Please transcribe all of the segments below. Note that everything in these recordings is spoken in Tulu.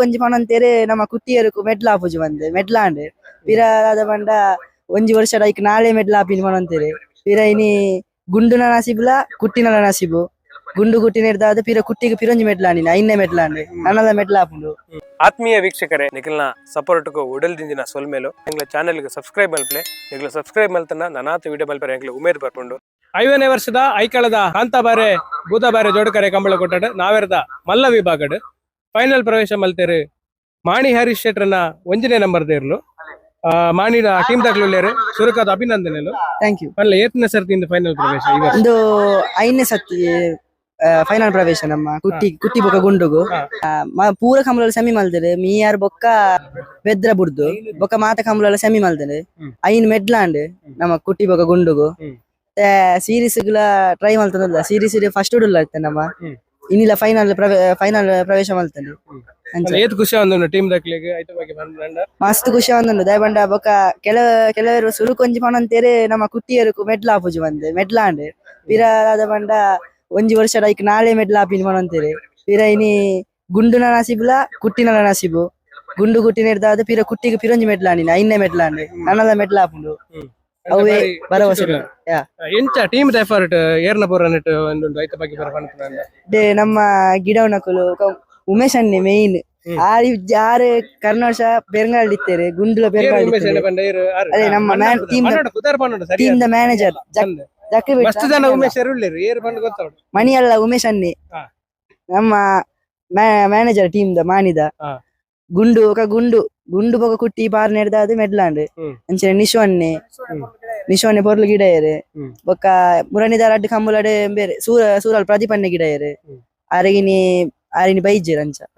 ಒಂಜಿ ಪನೊಂತೇರು ನಮ್ಮ ಕುಟ್ಟಿಯರುಕು ಮೆಡ್ಲ್ ಆಪುಜಿ ಬಂದು ಮೆಡ್ಲಾಂಡ್ ಪಿರ ದಾದ ಪಂಡ ಒಂಜಿ ವರ್ಷ ಐಕ್ ನಾಳೆ ಮೆಡ್ಲ್ ಆಪಿನ ಪನೊಂತೇರು ಪಿರ ಇನಿ ಗುಂಡುನ ನಸೀಬುಲ ಕುಟ್ಟಿನಲ ನಸೀಬು ಗುಂಡು ಕುಟ್ಟಿನ ಪಿರ ಕುಟ್ಟಿಗೆ ಪಿರೊಂಜಿ ಮೆಡ್ಲಾಂಡಿನ ಐನೇ ಮೆಡ್ಲಾಂಡ್ ನನದ ಮೆಡ್ಲ್ ಆಪುಂಡು. ಆತ್ಮೀಯ ವೀಕ್ಷಕರೇ, ನಿಖಲ್ನ ಸಪೋರ್ಟ್ಗೂ ಉಡಲ್ ದಿಂಜಿನ ಸೊಲ್ಮೇಲು. ಎಂಗ್ಲ ಚಾನೆಲ್ಗೆ ಸಬ್ಸ್ಕ್ರೈಬ್ ಮಲ್ಪಲೆ. ನಿಗ್ಲ ಸಬ್ಸ್ಕ್ರೈಬ್ ಮಲ್ತನ ನನಾತ ವಿಡಿಯೋ ಮಲ್ಪರೆ ಎಂಗ್ಲ ಉಮೇದ್ ಬರ್ಪುಂಡು. 50ನೇ ವರ್ಷದ ಐಕಳದ ಕಾಂತಾಬಾರೆ ಬೂದಾಬಾರೆ ಜೋಡುಕರೆ ಕಂಬಳ ಕೊಟ್ಟಡು ನಾವೆರದ ಮಲ್ಲ ವಿಭಾಗಡ್ ಫೈನಲ್ ಪ್ರವೇಶ ಮಲ್ತೇರು ಮಾಣಿ ಹರೀಶ್ ಶೆಟ್ರನ ಒಂಜನೇ ನಂಬರ್ ದೇರ್ಲು. ಮಾಣಿನ ಟೀಮ್ ದಾಖಲು ಸುರುಕಾದ ಅಭಿನಂದನೆಲು. Thank you. ಪನ್ಲೆ, ಏತನೇ ಸರ್ತಿ ಫೈನಲ್ ಪ್ರವೇಶ ಈ ವರ್ಷ? ಒಂದು ಐದನೇ ಸತಿ ಫೈನಲ್ ಪ್ರವೇಶ ನಮ್ಮ ಕುಟ್ಟಿ ಕುಟ್ಟಿ ಬೊಕ್ಕ ಗುಂಡುಗು. ಪೂರ ಕಂಬಳ ಸೆಮಿ ಮಲ್ದರು ಮೀಯಾರ್ ಬೊಕ್ಕ ಬೆದ್ರ ಬುಡ್ದು ಬೊಕ್ಕ ಮಾತ ಕಂಬಳ ಸೆಮಿ ಮಲ್ದರು. ಐನ್ ಮೆಡ್ಲಾಂಡ್ ನಮ್ಮ ಕುಟ್ಟಿ ಬೊಕ್ಕ ಗುಂಡುಗು. ಸೀರೀಸ್ ಗುಲ ಟ್ರೈ ಮಲ್ತದಲ್ಲ, ಸೀರೀಸ್ ಫಸ್ಟ್ ಉಡುಲ್ಲ ಇತ್ತೆ ನಮ್ಮ. ಇನ್ನಿಲ್ಲ ಫೈನಲ್ ಫೈನಲ್ ಪ್ರವೇಶ ಮಲ್ತಂಡು ಅಂಚ. ಏತ್ ಖುಷಿ ಒಂದು ಟೀಮ್ ದಾಖಲೆಗೆ ಐತ ಬಗ್ಗೆ ಪನ್ಪುಂಡ? ಮಸ್ತ್ ಖುಷಿ ಒಂದುಂಡು. ದಯಬಂಡ ಬೊಕ್ಕ ಕೆಲವರು ಸುರುಕೊಂಜಿ ಪನೊಂತೇರು ನಮ್ಮ ಕುಟ್ಟಿಯರುಕು ಮೆಡ್ಲ್ ಆಪುಜಿ ಬಂದು ಮೆಡ್ಲಾಂಡ್ ಪಿರ ದಾದ ಪಂಡ ಒಂಜಿ ವರ್ಷ ಐಕ್ ನಾಳೆ ಮೆಡ್ಲ್ ಆಪಿನ ಪನೊಂತೇರು ಪಿರ ಇನಿ ಗುಂಡುನ ನಸೀಬುಲ ಕುಟ್ಟಿನಲ ನಸೀಬು ಗುಂಡು ಕುಟ್ಟಿನ ಪಿರ ಕುಟ್ಟಿಗೆ ಪಿರೊಂಜಿ ಮೆಡ್ಲಾಂಡಿನ ಐನೇ ಮೆಡ್ಲಾಂಡ್ ನನದ ಮೆಡ್ಲ್ ಆಪುಂಡು ಅವೇ ಭರವಸೆ. ಯಾ. ಎಂಚ ಟೀಮ್ ಎಫರ್ಟ್ ಏರ್ನ ಪೂರ ನೆಟ್ ಒಂದುಂಡು ಐತ ಬಗ್ಗೆ ಪೂರ ಪನ್ಪುಂಡ? ಡೆ ನಮ್ಮ ಗಿಡವನಕುಲು ಉಮೇಶ್ ಅಣ್ಣೆ ಮೇನ್. ಆರು ಆರು ಕರ್ನಾಟಕ ಪೆರ್ಂಗಾಲ್ ಇತ್ತೇರು ಗುಂಡುಲ ಪೆರ್ಂಗಾಲ್ ಇತ್ತೇರು. ಅದೇ ನಮ್ಮ team the manager ಮಸ್ತ್ ಜನ ಉಮೇಶ್ ಉಳ್ಳೇರು, ಏರ್ ಪಂಡ ಗೊತ್ತವಡು. ಮಣಿ ಅಲ್ಲ, ಉಮೇಶ್ ಅನ್ನೆ. ನಮ್ಮ manager team the ಮಾನಿದ. ಗುಂಡು ఒక ಗುಂಡು ಗುಂಡು ಬೊಕ ಕುಟ್ಟಿ ಪಾರ್ ನೆಡ್ದಾದ್ ಮೆಡ್ಲಾಂಡ್. ಅಂಚನೆ ನಿಶು ಅಣ್ಣೆ, ನಿಶು ಅಣ್ಣೆ ಪೊರ್ಲು ಗಿಡಯೆರ್. ಬೊಕ್ಕ ಮುರಣಿದ ರಡ್ಡ್ ಕಂಬುಲಡ್ ಬೇರೆ ಸೂರ ಸೂರಲ್ ಪ್ರದೀಪ್ ಅಣ್ಣೆ ಗಿಡಯೆರ್. ಆರೆಗಿನಿ ಆರಿನಿ ಬೈಜೆರ್ ಅಂಚ.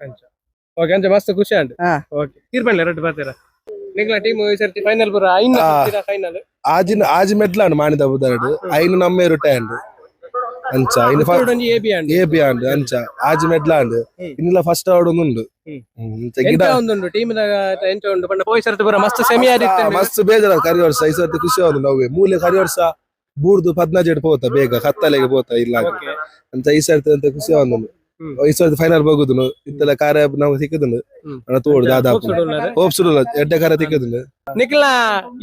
ಓಕೆ, ಅಂಚ ಮಸ್ತ್ ಖುಷಿ ಆಂಡ್. ಓಕೆ, ತೀರ್ಪನ್ಲೆ ರಡ್ಡ್ ಪಾತೆರ. ನಿಂಗ್ಲ ಟೀಮ್ ಈ ಸರ್ತಿ ಫೈನಲ್ ಪೂರ ಐನ್ ಫೈನಲ್. ಆಜಿನ ಆಜಿ ಮೆಟ್ಲಾಂಡ್ ಮಾಣಿದ ಬುದಾರ್ಡ್, ಐನು ನಮ್ಮ ರಿಟೈಂಡ್ ಅಂಚ ಇನ್ನು ಒಂಜಿ A B and. A B and ಅಂಚ ಆಜಿ ಮೆಟ್ಲಾಂಡ್. ಇನ್ನಿಲ್ಲ ಫಸ್ಟ್ ಅವಡ್ ಉಂಡು. ಅಂಚ ಗಿಡ ಎಂಚ ಒಂದುಂಡು ಟೀಮ್ ದ ಎಂಚ ಉಂಡು ಪಂಡ? ಪೋಯಿ ಸರ್ತಿ ಪೂರ ಮಸ್ತ್ ಸೆಮಿ ಆದಿತ್ತು. ಮಸ್ತ್ ಬೇಜಾರ ಕರಿ ವರ್ಷ. ಈ ಸರ್ತಿ ಖುಷಿ ಆവുದು. ನಾವೇ ಮೂಲೆ ಕರಿ ವರ್ಷ ಬೂರ್ದು ಪದ್ನಾಜೆಡ್ ಪೋತ, ಬೇಗ ಕತ್ತಲೆಗೆ ಪೋತ ಇಲ್ಲ ಅಂತ. ಈ ಸರ್ತಿ ಅಂತ ಖುಷಿ ಆവുದು. ಈ ಸರ್ತಿ ಫೈನಲ್ ಹೋಗುದು ಇತ್ತೆಲ್ಲ ಕಾರ್ಯ ನಾವು ಸಿಕ್ಕದುಂಡು. ತೋಡು ದಾದಾ ಹೋಪ್ಸ್ ಎಡ್ಡೆ ಕಾರ್ಯ ತಿಕ್ಕದುಂಡು. ನಿಕ್ಲ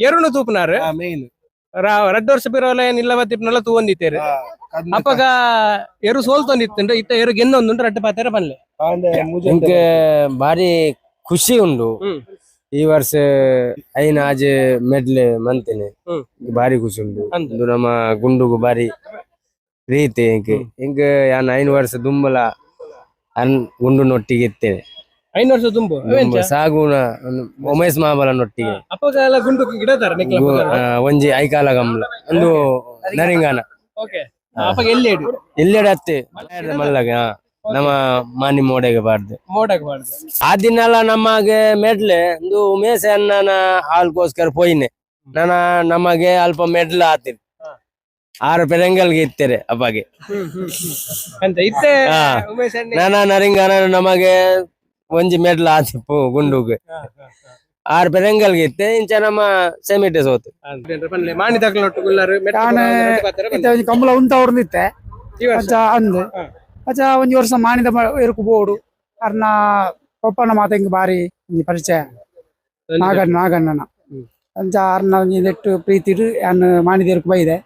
ಎರುನು ತೂಪುನಾರು. ಮೇನ್. ರಡ್ಡ್ ವರ್ಷ ಪಿರೋಲ ಏನ್ ಇಲ್ಲ ಬತ್ತಿಪ್ನಲ್ಲ ತೂವೊಂದಿತ್ತೇರು. ಅಪ್ಪಗ ಎರು ಸೋಲ್ತೊಂದಿತ್ತುಂಡು, ಇತ್ತ ಎರು ಗೆನ್ನೊಂದುಂಡು. ರಡ್ಡ್ ಪಾತೆರ ಪನ್ಲೆ. ಇಂಕ್ ಬಾರಿ ಖುಷಿ ಉಂಡು. ಈ ವರ್ಷ ಐನ ಆಜೆ ಮೆಡ್ಲ್ ಮಂತೇನೆ. ಬಾರಿ ಖುಷಿ ಉಂಡು. ಅಂದ್. ಇಂದು ನಮ್ಮ ಗುಂಡುಗು ಬಾರಿ ಪ್ರೀತಿ ಇಂಕ್. ಇಂಕ್ ಯಾನ್ 5 ವರ್ಷ ದುಂಬಲ ಅನ್ ಗುಂಡು ನೊಟ್ಟಿಗೆ ಇತ್ತೇನೆ. 5 ವರ್ಷ ತುಂಬು? ದುಂಬು ಸಾಗುನ ಒಂದು ಉಮೇಶ್ ಮಾಬಲ ನೊಟ್ಟಿಗೆ. ಅಪ್ಪಗ ಎಲ್ಲ ಗುಂಡು ಗಿಡ ನಿಕ್ಲ? ಒಂಜಿ ಐಕಾಲ ಗಂಬ್ಲ ಒಂದು ನರಿಂಗಾನ. ಓಕೆ, ಅಪ್ಪಗ ಎಲ್ಲಿ ಇಡು? ಎಲ್ಲೆಡೆ ಅತ್ತೆ ಮಲ್ಲಗ ನಮ್ಮ ಮಾನಿ ಮೋಡೆಗೆ ಬಾರ್ದು. ಮೋಡಕ್ ಬಾರ್ದು. ಆ ದಿನ ಎಲ್ಲ ನಮಗೆ ಮೆಡ್ಲೆ ಒಂದು ಉಮೇಶ್ ಅಣ್ಣನ ಹಾಲ್ಗೋಸ್ಕರ ಪೋಯಿನೆ ನನ್ನ ನಮಗೆ ಅಲ್ಪ ಮೆಡ್ಲ್ ಆತಿರ್. ಆರು ಪೆರಂಗಲ್ಗೆ ಇತ್ತೇರೆ ಅಪ್ಪಗೆ. ಅಂತ ಇತ್ತೆ ಉಮೇಶ್ ಅಣ್ಣೆ. ನಾನ ನರಿಂಗಾನ ನಮಗೆ ಒಂಜಿ ಮೆಡ್ಲ್ ಆತಿಪ್ಪು ಗುಂಡುಗೆ. ಆರು ಪೆರಂಗಲ್ಗೆ ಇತ್ತೆ ಇಂಚ ನಮ್ಮ ಸೆಮಿಟೆ ಸೋತು. ಪನ್ಲೆ, ಮಾಣಿ ತಕ್ಲೊಟ್ಟು ಗುಲ್ಲಾರು ಮೆಟ್ಲು. ಯಾನ್ ರಡ್ಡ್ ಪಾತೆರ ಪನ್ಲೆ. ಇತ್ತೆ ಒಂಜಿ ಕಂಬಳ ಉಂತ ಹೊಡ್ದಿತ್ತೆ. ಈ ವರ್ಷ? ಅಚ್ಚ ಅಂದ್. ಅಚ್ಚ ಒಂಜಿ ವರ್ಷ ಮಾಣಿದ ಎರುಕು ಬೋಡು ಅರ್ನ ಪೊಪ್ಪನ ಮಾತ ಇಂಕ್ ಬಾರಿ ಒಂಜಿ ಪರಿಚಯ ನಾಗಣ್ಣ ನಾಗಣ್ಣನ. ಅಂಚ ಅರ್ನ ಒಂಜಿ ನೆಟ್ಟು ಪ್ರೀತಿಡು ಯಾನ್ ಮಾಣಿದ ಎರುಕು ಬೈದೆ.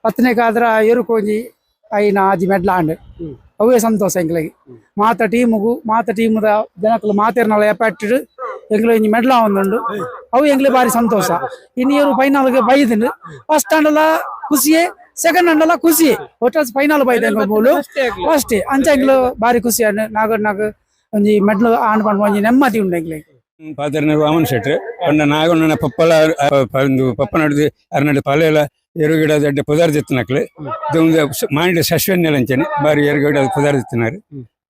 ಪತ್ತನೇಕಾದ್ರ ಎರುಕು ಒಂಜಿ ಐನ ಆಜಿ ಮೆಡ್ಲ ಆಂಡ್. ಅವೇ ಸಂತೋಷ ಎಂಕ್ಲೆಗ್. ಮಾತ ಟೀಮುಗು ಮಾತ ಟೀಮುದ ಜನಕುಲು ಮಾತೆರ್ನಲ ಎಪ್ಪಟ್ಟಿಡು ಎಂಕ್ಲೆ ಒಂಜಿ ಮೆಡ್ಲ ಒಂದುಂಡು. ಅವು ಎಂಕ್ಲೆ ಬಾರಿ ಸಂತೋಷ. ಇನ್ನು ಇವರು ಫೈನಲ್ಗೆ ಬೈದಿಂಡು. ಫಸ್ಟ್ ಅಂಡಲ ಖುಷಿಯೇ, ಸೆಕೆಂಡ್ ಅಂಡಲ ಖುಷಿ, ಒಟ್ಟು ಫೈನಲ್ ಬೈದೆ ಎಂಕ್ಲೆ ಮೂಲು. ಅಷ್ಟೇ ಆಗ್ಲಿ. ಫಸ್ಟ್ ಅಂಚ ಎಂಕ್ಲು ಬಾರಿ ಖುಷಿ ಆಂಡ್. ನಾಗಣ್ಣಗ್ ಒಂಜಿ ಮೆಡ್ಲ್ ಆಂಡ್ ಪಂಡ ಒಂಜಿ ನೆಮ್ಮದಿ ಉಂಡು ಎಂಕ್ಲೆಗ್. ಪಾತೆರ್ನ ವಾಮನ್ ಶೆಟ್ರು ಪಂಡ ನಾಗಣ್ಣನ ಪಪ್ಪಲ ಒಂದು ಪಪ್ಪ ನಡ್ದು ಅರ್ನಡು ಪಲೆಲ ಎರುಗಿಡ ದೊಡ್ಡ ಪುದಾರ್ದಿತ್ತಿನಕ್ಲು ಮಾಂಡ ಸಶ್ವನ್ಯಲಂಚನೆ ಬಾರಿ ಎರುಗಿಡ ಪುದಾರ್ದಿತ್ತಿನಾರು.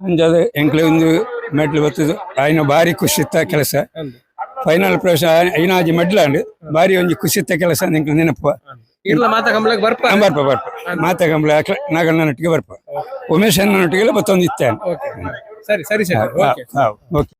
ಅಂಚಾದ ಎಂಕ್ಲೆ ಒಂದು ಮೆಡ್ಲ್ ಬತ್ತದು ಆಯ್ನ ಬಾರಿ ಖುಷಿತ್ತ ಕೆಲಸ. ಫೈನಲ್ ಪ್ರವೇಶ ಐನಾಜಿ ಮೆಡ್ಲಾಂಡ್ ಬಾರಿ ಒಂಜಿ ಖುಷಿತ್ತ ಕೆಲಸ ಎಂಕ್ಲೆ ನೆನಪು. ಇರ್ಲ ಮಾತ ಕಂಬಳಕ್ ಬರ್ಪ? ಬರ್ಪ ಬರ್ಪ, ಮಾತ ಕಂಬಳ ನಾಗಣ್ಣನೊಟ್ಟಿಗೆ ಬರ್ಪ, ಉಮೇಶ್ ಅಣ್ಣನೊಟ್ಟಿಗೆಲ್ಲ ಬತ್ತೊಂದು ಇತ್ತಾನೆ. ಓಕೆ, ಸರಿ ಸರಿ sir, okay. Okay.